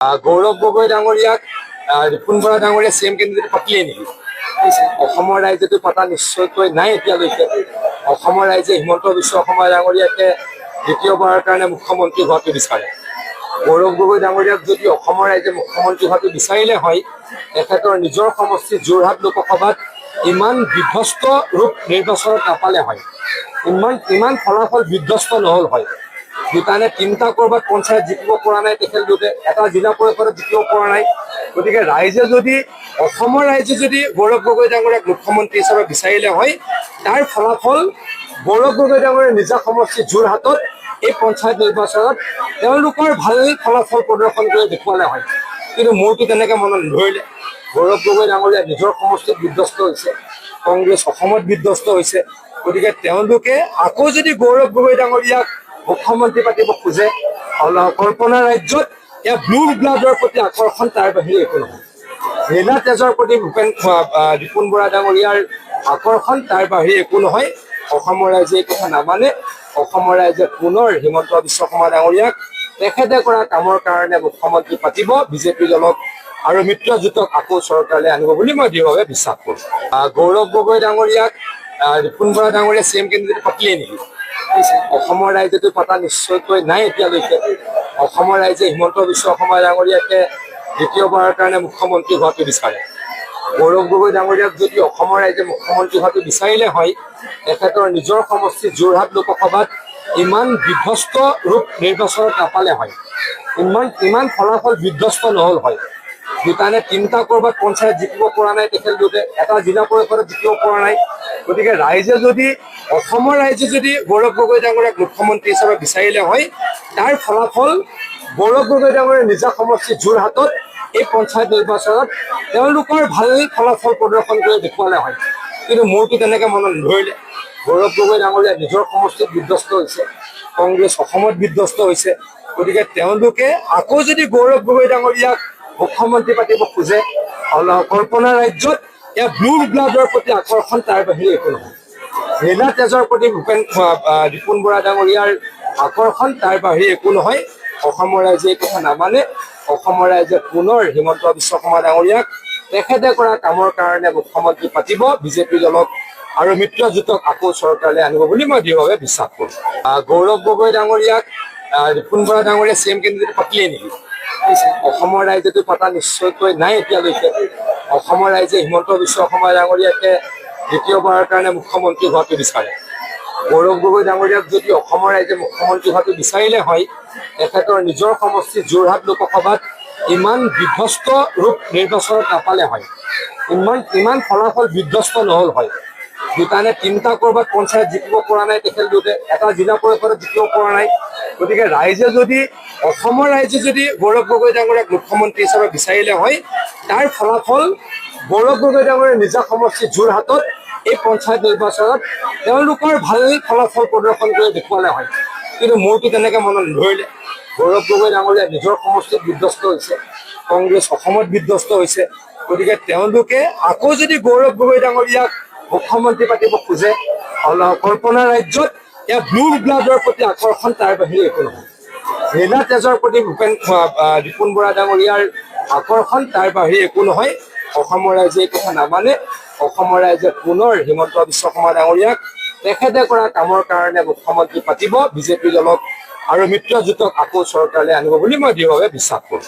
গৌৰৱ গগৈ ডাঙৰীয়াক ৰিপুণ বৰা ডাঙৰীয়া CM candidate পাতিলেই নেকি? অসমৰ ৰাইজেতো পতা নিশ্চয়কৈ নাই এতিয়ালৈকে। অসমৰ ৰাইজে হিমন্ত বিশ্ব শৰ্মা ডাঙৰীয়াকে দ্বিতীয়বাৰৰ কাৰণে মুখ্যমন্ত্ৰী হোৱাটো বিচাৰে। গৌৰৱ গগৈ ডাঙৰীয়াক যদি অসমৰ ৰাইজে মুখ্যমন্ত্ৰী হোৱাটো বিচাৰিলে হয়, তেখেতৰ নিজৰ সমষ্টি যোৰহাট লোকসভাত ইমান বিধ্বস্ত ৰূপ নিৰ্বাচনত নাপালে হয়, ইমান ইমান ফলাফল বিধ্বস্ত নহ'ল হয়। দুটা নে তিনিটা ক'ৰবাত পঞ্চায়ত জিকিব পৰা নাই তেখেতলোকে, এটা জিলা পৰিষদত জিকিব পৰা নাই। গতিকে ৰাইজে যদি, অসমৰ ৰাইজে যদি গৌৰৱ গগৈ ডাঙৰীয়াক মুখ্যমন্ত্ৰী হিচাপে বিচাৰিলে হয়, তাৰ ফলাফল গৌৰৱ গগৈ ডাঙৰীয়াৰ নিজা সমষ্টি যোৰহাটত এই পঞ্চায়ত নিৰ্বাচনত তেওঁলোকৰ ভাল ফলাফল প্ৰদৰ্শন কৰি দেখুৱালে হয়। কিন্তু মোৰতো তেনেকে মনত নধৰিলে। গৌৰৱ গগৈ ডাঙৰীয়া নিজৰ সমষ্টিত বিধ্বস্ত হৈছে, কংগ্ৰেছ অসমত বিধ্বস্ত হৈছে। গতিকে তেওঁলোকে আকৌ যদি গৌৰৱ গগৈ ডাঙৰীয়াক মুখ্যমন্ত্ৰী পাতিব খোজে, কল্পনা ৰাজ্যত এয়া ব্লু ব্লাডৰ প্ৰতি আকৰ্ষণ, তাৰ বাহিৰে একো নহয়। নীলা তেজৰ প্ৰতি ভূপেন ৰিপুণ বৰা ডাঙৰীয়াৰ আকৰ্ষণ, তাৰ বাহিৰে একো নহয়। অসমৰ ৰাইজে এই কথা নামানে। অসমৰ ৰাইজে পুনৰ হিমন্ত বিশ্ব শৰ্মা ডাঙৰীয়াক তেখেতে কৰা কামৰ কাৰণে মুখ্যমন্ত্ৰী পাতিব, বিজেপি দলক আৰু মিত্ৰজোঁটক আকৌ চৰকাৰলৈ আনিব বুলি মই দৃঢ়ভাৱে বিশ্বাস কৰোঁ। গৌৰৱ গগৈ ডাঙৰীয়াক ৰিপুণ বৰা ডাঙৰীয়া চিএম কেণ্ডিডেট পাতিলেই নেকি? অসমৰ ৰাইজেতো পতা নিশ্চয়কৈ নাই এতিয়ালৈকে। অসমৰ ৰাইজে হিমন্ত বিশ্ব শৰ্মা ডাঙৰীয়াকে দ্বিতীয়বাৰৰ কাৰণে মুখ্যমন্ত্ৰী হোৱাটো বিচাৰে। গৌৰৱ গগৈ ডাঙৰীয়াক যদি অসমৰ ৰাইজে মুখ্যমন্ত্ৰী হোৱাটো বিচাৰিলে হয়, তেখেতৰ নিজৰ সমষ্টি যোৰহাট লোকসভাত ইমান বিধ্বস্ত ৰূপ নিৰ্বাচনত নাপালে হয়, ইমান ইমান ফলাফল বিধ্বস্ত নহ'ল হয়। দুটা নে তিনিটা ক'ৰবাত পঞ্চায়ত জিকিব পৰা নাই তেখেতলোকে, এটা জিলা পৰিষদত জিকিব পৰা নাই। গতিকে ৰাইজে যদি, অসমৰ ৰাইজে যদি গৌৰৱ গগৈ ডাঙৰীয়াক মুখ্যমন্ত্ৰী হিচাপে বিচাৰিলে হয়, তাৰ ফলাফল গৌৰৱ গগৈ ডাঙৰীয়াৰ নিজা সমষ্টি যোৰহাটত এই পঞ্চায়ত নিৰ্বাচনত তেওঁলোকৰ ভাল ফলাফল প্ৰদৰ্শন কৰি দেখুৱালে হয়। কিন্তু মোৰতো তেনেকে মনত নধৰিলে। গৌৰৱ গগৈ ডাঙৰীয়া নিজৰ সমষ্টিত বিধ্বস্ত হৈছে, কংগ্ৰেছ অসমত বিধ্বস্ত হৈছে। গতিকে তেওঁলোকে আকৌ যদি গৌৰৱ গগৈ ডাঙৰীয়াক মুখ্যমন্ত্ৰী পাতিব খোজে, কল্পনা ৰাজ্যত এয়া ব্লু ব্লাডৰ প্ৰতি আকৰ্ষণ, তাৰ বাহিৰে একো নহয়। নীলা তেজৰ প্ৰতি ভূপেন ৰিপুণ বৰা ডাঙৰীয়াৰ আকৰ্ষণ, তাৰ বাহিৰে একো নহয়। অসমৰ ৰাইজে এই কথা নামানে। অসমৰ ৰাইজে পুনৰ হিমন্ত বিশ্ব শৰ্মা ডাঙৰীয়াক তেখেতে কৰা কামৰ কাৰণে মুখ্যমন্ত্ৰী পাতিব, বিজেপি দলক আৰু মিত্ৰজোঁটক আকৌ চৰকাৰলৈ আনিব বুলি মই দৃঢ়ভাৱে বিশ্বাস কৰোঁ। গৌৰৱ গগৈ ডাঙৰীয়াক ৰিপুণ বৰা ডাঙৰীয়া চিএম কেণ্ডিডেট পাতিলেই নেকি? অসমৰ ৰাইজেতো পতা নিশ্চয়কৈ নাই এতিয়ালৈকে। অসমৰ ৰাইজে হিমন্ত বিশ্ব শৰ্মা ডাঙৰীয়াকে দ্বিতীয়বাৰৰ কাৰণে মুখ্যমন্ত্ৰী হোৱাটো বিচাৰে। গৌৰৱ গগৈ ডাঙৰীয়াক যদি অসমৰ ৰাইজে মুখ্যমন্ত্ৰী হোৱাটো বিচাৰিলে হয়, তেখেতৰ নিজৰ সমষ্টি যোৰহাট লোকসভাত ইমান বিধ্বস্ত ৰূপ নিৰ্বাচনত নাপালে হয়, ইমান ইমান ফলাফল বিধ্বস্ত নহ'ল হয়। দুটা নে তিনিটা ক'ৰবাত পঞ্চায়ত জিকিব পৰা নাই তেখেতলোকে, এটা জিলা পৰিষদত জিকিব পৰা নাই। গতিকে ৰাইজে যদি, অসমৰ ৰাইজে যদি গৌৰৱ গগৈ ডাঙৰীয়াক মুখ্যমন্ত্ৰী হিচাপে বিচাৰিলে হয়, তাৰ ফলাফল গৌৰৱ গগৈ ডাঙৰীয়াৰ নিজা সমষ্টি যোৰহাটত এই পঞ্চায়ত নিৰ্বাচনত তেওঁলোকৰ ভাল ফলাফল প্ৰদৰ্শন কৰি দেখুৱালে হয়। কিন্তু মোৰতো তেনেকে মনত নধৰিলে। গৌৰৱ গগৈ ডাঙৰীয়া নিজৰ সমষ্টিত বিধ্বস্ত হৈছে, কংগ্ৰেছ অসমত বিধ্বস্ত হৈছে। গতিকে তেওঁলোকে আকৌ যদি গৌৰৱ গগৈ ডাঙৰীয়াক মুখ্যমন্ত্ৰী পাতিব খোজে, কল্পনা ৰাজ্যত এয়া ব্লু ব্লাডৰ প্ৰতি আকৰ্ষণ, তাৰ বাহিৰে একো নহয়। নীলা তেজৰ প্ৰতি ভূপেন ৰিপুণ বৰা ডাঙৰীয়াৰ আকৰ্ষণ, তাৰ বাহিৰে একো নহয়। অসমৰ ৰাইজে এই কথা নামানে। অসমৰ ৰাইজে পুনৰ হিমন্ত বিশ্ব শৰ্মা ডাঙৰীয়াক তেখেতে কৰা কামৰ কাৰণে মুখ্যমন্ত্ৰী পাতিব, বিজেপি দলক আৰু মিত্ৰজোঁটক আকৌ চৰকাৰলৈ আনিব বুলি মই দৃঢ়ভাৱে বিশ্বাস কৰোঁ।